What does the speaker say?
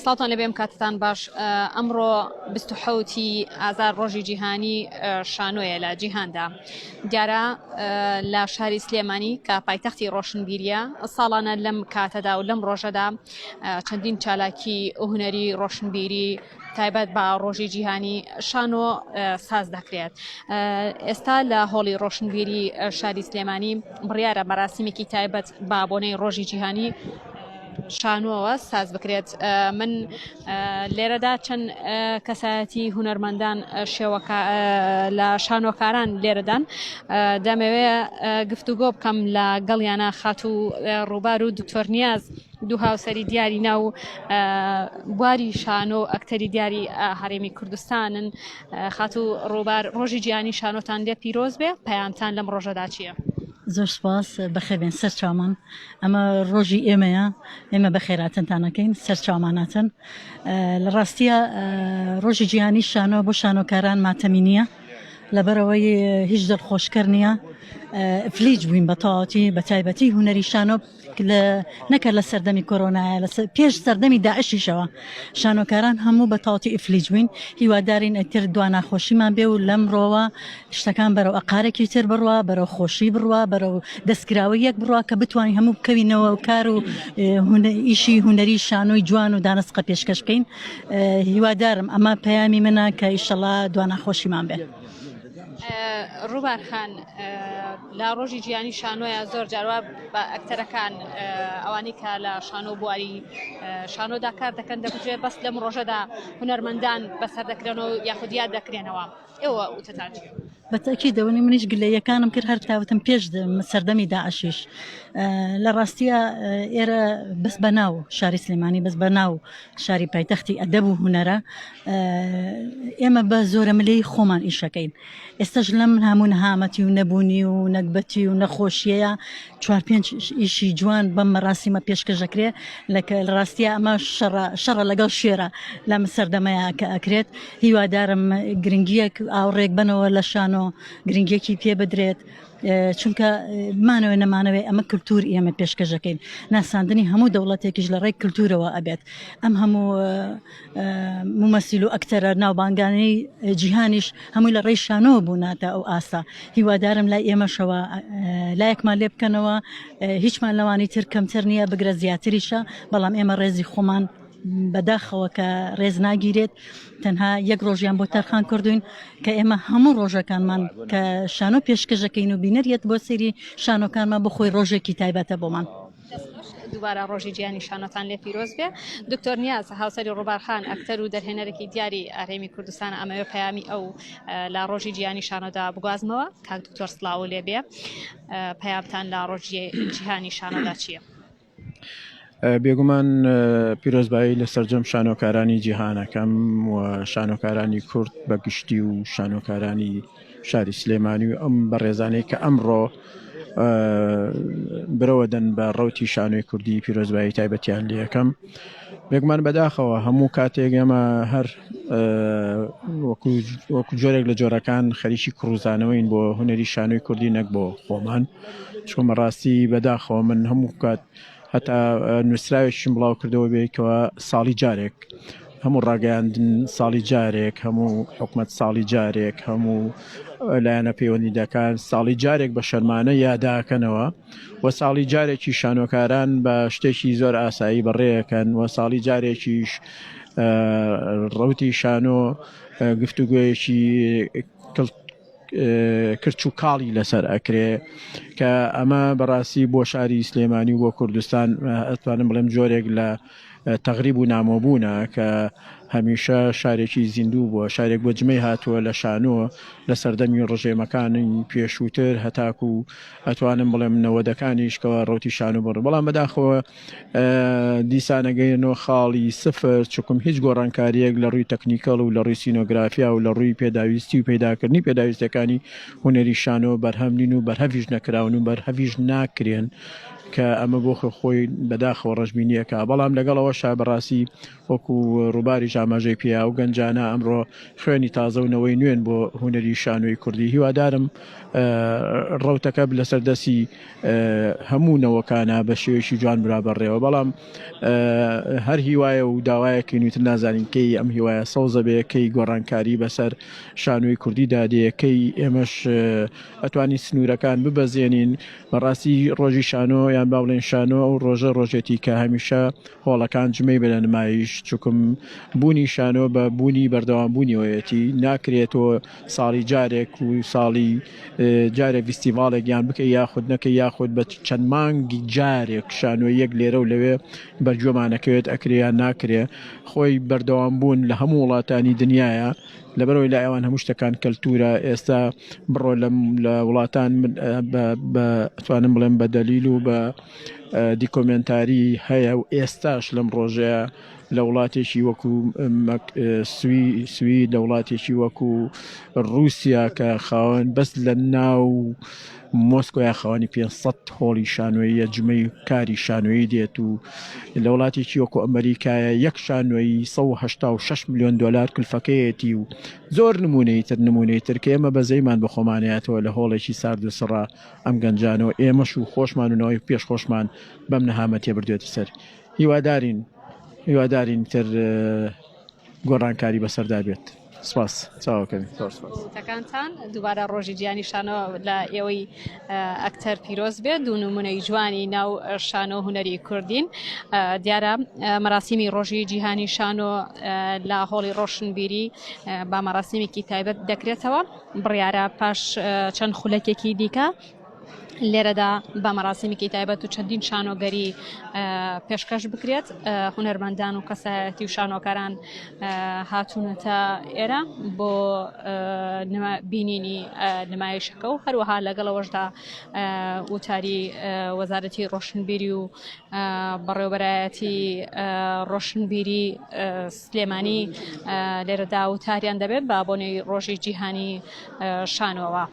سڵاوتان لێبێ ئەم کاتتان باش ئەمڕۆ 27 ی ئازار ڕۆژی جیهانی شانۆیە لە جیهاندا دیارە لە شاری سلێمانی کە پایتەختی ڕۆشنبیریە ساڵانە لەم کاتەدا و لەم ڕۆژەدا چەندین چالاکی هونەری ڕۆشنبیری تایبەت بە ڕۆژی جیهانی شانۆ ساز دەکرێت. ئێستا لە هۆڵی ڕۆشنبیری شاری سلێمانی بڕیارە مەراسیمێکی تایبەت بە بۆنەی ڕۆژی جیهانی شانۆوە ساز بکرێت من لێرەدا چەند کەسایەتی هونەرمەندان شێوەکە لە شانۆکاران لێرەدان دەمەوێ گفتوگۆ بکەم لە گەڵیانە خاتوو ڕووبار و دکتۆر نیاز دوو هاوسەری دیاری ناو بواری شانۆ و ئەکتەری دیاری هەرێمی کوردستانن خاتوو ڕووبار ڕۆژی جیهانی شانۆتان لێ پیرۆز بێ پەیامتان لەم ڕۆژەدا چییە؟ زۆر سپاس بەخێربێن سەر چاومان ئەمە ڕۆژی ئێمەیە ئێمە بەخێراتنتانەکەین سەر چاوماناتن لە ڕاستیە ڕۆژی جیهانی شانۆ بۆ شانۆکاران ماتەمی نییە لەبەرەوەی هیچ دڵخۆشکەر نییە ئفلیج بووین بە تەواوەتی بە تایبەتی هونەری شانۆ نەکە لە سەردەمی کۆرۆنایە لە پێش سەردەمی داعشیشەوە شانۆکاران هەموو بە تاوتی ئیفلیج بووین هیوادارین ئەتر دوا ناخۆشیمان بێ و لەمڕۆوە شتەکان بەرەو ئەقارێکی تر بڕوا بەرەو خۆشی بڕوا بەرەو دەستکراوە یەک بڕوا کە بتوانین هەموو بکەوینەوە و کار و ئیشی هونەری شانۆی جوان و دانسقە پێشکەش بکەین هیوادارم ئەمە پەیامی منە کە ئیشەڵا دوا ناخۆشیمان بێ. ڕووبار خان لە ڕۆژی جیهانی شانۆیە زۆر جاروا بە ئەکتەرەکان ئەوانەی کە لە شانۆ بواری شانۆدا کار دەکەن دەگوترێت بەس لەم ڕۆژەدا هونەرمەندان بەسەر دەکرێنەوە یاخود یاد دەکرێنەوە ئێوە وتەتان چییە؟ بە تەئکید ئەوەی منیش گلەییەکانم کرد هەر تاوتم پێش سەردەمی داعشیش لە ڕاستیە ئێرە بەس بە ناو شاری سلێمانی بەس بە ناو شاری پایتەختی ئەدەب و هونەرە ئێمە بە زۆرە ملەی خۆمان ئیشەکەین ئێستاش لەم هەموو نەهامەتی و نەبوونی و نەگبەتی و نەخۆشیەیە چوار پێنج ئیشی جوان بەم مەراسیمە پێشکەش دەکرێ لە کە لە ڕاستیە ئەمە شەڕە شەڕە لەگەڵ شێرە لەم سەردەمەیە کە ئەکرێت هیوادارم گرنگیەک ئاوڕێک بەنەوە لە شانۆ گرنگیەکی پێ بدرێت چونکە مانەوەی نەمانەوەی ئەمە کللتور ئێمە پێشکەشەکەین ناساندنی هەموو دەوڵەتێکیش لە ڕێک کللتورەوە ئەبێت ئەم هەموو مومەسیل و ئەکتەرە ناوبانگانەی جیهانیش هەمووی لە ڕێی شانۆوە بووناتە ئەو ئاستە هیوادارم لای ئێمەشەوە لایەکمان لێ بکەنەوە هیچمان لەوانی تر کەمتر نییە بگرە زیاتریشە بەڵام ئێمە ڕێزی خۆمان بەداخەوە کە ڕێز ناگیرێت تەنها یەک ڕۆژیان بۆ تەرخان کردوین کە ئێمە هەموو ڕۆژەکانمان کە شانۆ پێشکەشەکەین و بینەریەت بۆ سەیری شانۆکانمان بۆ خۆی ڕۆژێکی تایبەتە بۆمان. دووبارە ڕۆژی جیهانی شانۆتان لێ پیرۆز بێ دکتۆر نیاز هاوسەری ڕووبارخان ئەکتەر و دەرهێنەرێکی دیاری هەرێمی کوردستان ئەمەوێ پەیامی ئەو لە ڕۆژی جیهانی شانۆدا بگوازمەوە کاک دکتۆر سڵاو لێ بێ پەیامتان لە ڕۆژی جیهانی شانۆدا چییە؟ بێگومان پیرۆزبایی لە سەرجەم شانۆکارانی جیهانەکەم و شانۆکارانی کورد بە گشتی و شانۆکارانی شاری سلێمانی و ئەم بەڕێزانەی کە ئەمڕۆ برەوە دەن بە ڕوتی شانۆی کوردی پیرۆزبایی تایبەتیان لەکەم بێگومان بەداخەوە هەموو کاتێک ئێمە هەر وەکو جۆرێک لە جۆرەکان خەریکی کڕوزانەوەین بۆ هونەری شانۆی کوردی نەک بۆ خۆمان چونکە ڕاستی بەداخەوە من هەموو کات هەتا نووسراوێکیشم بڵاو کردەوە بێکەوە ساڵی جارێک هەموو ڕاگەیاندن ساڵی جارێک هەموو حکومت ساڵی جارێک هەموو لایەنە پەیوەندیدەکان ساڵی جارێک بە شەرمانە یاداکەنەوە و ساڵی جارێکی شانۆکاران بە شتێکی زۆر ئاسایی بەڕێەکەن و ساڵی جارێکیش ڕوتی شانۆ گفتوگویەکی کرچ و کاڵی لەسەر ئەکرێ کە ئەمە بەڕاستی بۆ شاری سلێمانی و بۆ کوردستان ئەتوانم بڵێم جۆرێک لە تەغریب و نامۆبوونە کە هەمیشە شارێکی زیندوو بووە شارێک بۆ جمەی هاتووە لە شانۆ لە سەردەمی ڕژێمەکانی پێشووتر هەتاکو ئەتوانم بڵێم نەوەدەکانیش کەوا ڕوتی شانۆ بڕ بەڵام بەداخەوە دیسان ئەگەینەوە خاڵی سفر چکم هیچ گۆڕانکاریەک لە ڕووی تەکنیکەڵ و لە ڕووی سینۆگرافیا و لە ڕووی پێداویستی و پەیداکردنی پێداویستەکانی هونەری شانۆ بەرهەم نین و بەرهەڤیش نەکراون و بەرهەڤیش ناکرێن. کە ئەمە بۆ خۆی بەداخەوە ڕەشبینیەکە بەڵام لەگەڵ ئەوەشا بەڕاستی وەکو ڕووباریش ئاماژەی پێیا ئەو گەنجانە ئەمڕۆ خوێنی تازە و نەوەی نوێن بۆ هونەری شانۆی کوردی هیوادارم ڕەوتەکە لەسەر دەستی هەموو نەوەکانە بە شێوەیەکی جوان برا بەڕێوە بەڵام هەر هیوایە و داوایەکی نووتر نازانین کەی ئەم هیوایە سەوزە بێ کەی گۆڕانکاری بەسەر شانۆی کوردی دادێ کەی ئێمەش ئەتوانین سنوورەکان ببەزێنین بەڕاستی ڕۆژی شانۆ یان با بڵێن شانۆ ئەو ڕۆژە ڕۆژێتی کە هەمیشە هۆڵەکان جمەی بە لە نمایش چکم بوونی شانۆ بە بوونی بەردەوام بوونیەوەیەتی ناکرێت تۆ ساڵی جارێک و ساڵی جارێک ڤیستیڤاڵێک یان بکەی یاخود نەکەی یاخود بە چەند مانگی جارێک شانۆیەک لێرە و لەوێ بەرگوێمانەکەوێت ئەکرێ یان ناکرێ خۆی بەردەوام بوون لە هەموو وڵاتانی دنیاە لەبەرەوەی لای ئەوان هەموو شتەکان کەلتورە ئێستا بڕۆ لە وڵاتان بە توانم بڵێم بە دەلیل و بە دیکۆمێنتاری هەیە و ئێستاش لەم ڕۆژەیە لە وڵاتێکی وەکو سوی سوی لە وڵاتێکی وەکو رووسیا کە خاوەن بەس لە ناو مۆسکۆیا خاوەنی 500 هۆڵی شانۆییە جمەی کاری شانۆیی دێت و لە وڵاتێکی وەکو ئەمریکایە یەک شانۆیی 186 میلیۆن دلار کلفەکەیەتی و زۆر نمونەی تر نمونەی تر کە ئێمە بەزەیمان بە خۆمانەیەتەوە لە هۆڵێکی سارد و سڕا ئەم گەنجانە و ئێمەش و خۆشمان و نەوەی پێش خۆشمان بەم نەهامەتیە بردوێتە سەر هیوادارین هیوادارین تر گۆڕانکاری بەسەردا بێت سپاس چاوەکەن زۆر سپاس. وتەکانتان دووبارە ڕۆژی جیهانی شانۆ لە ئێوەی ئەکتەر پیرۆز بێت دوو نمونەی جوانی ناو شانۆ هونەری کوردین دیارە مەراسیمی ڕۆژی جیهانی شانۆ لە هۆڵی ڕۆشنبیری بە مەراسیمێکی تایبەت دەکرێتەوە بڕیارە پاش چەند خولەکێکی دیکە لێرەدا بە مەراسیمێکی تایبەت و چەندین شانۆگەری پێشکەش بکرێت هونەرمەندان و کەسایەتی و شانۆکاران هاتوونەتە ئێرە بۆ بینینی نمایشەکە و هەروەها لەگەڵەوەشدا وتاری وەزارەتی ڕۆشنبیری و بەڕێوبەرایەتی ڕۆشنبیری سلێمانی لێرەدا وتاریان دەبێت بە بۆنەی ڕۆژی جیهانی شانۆوە.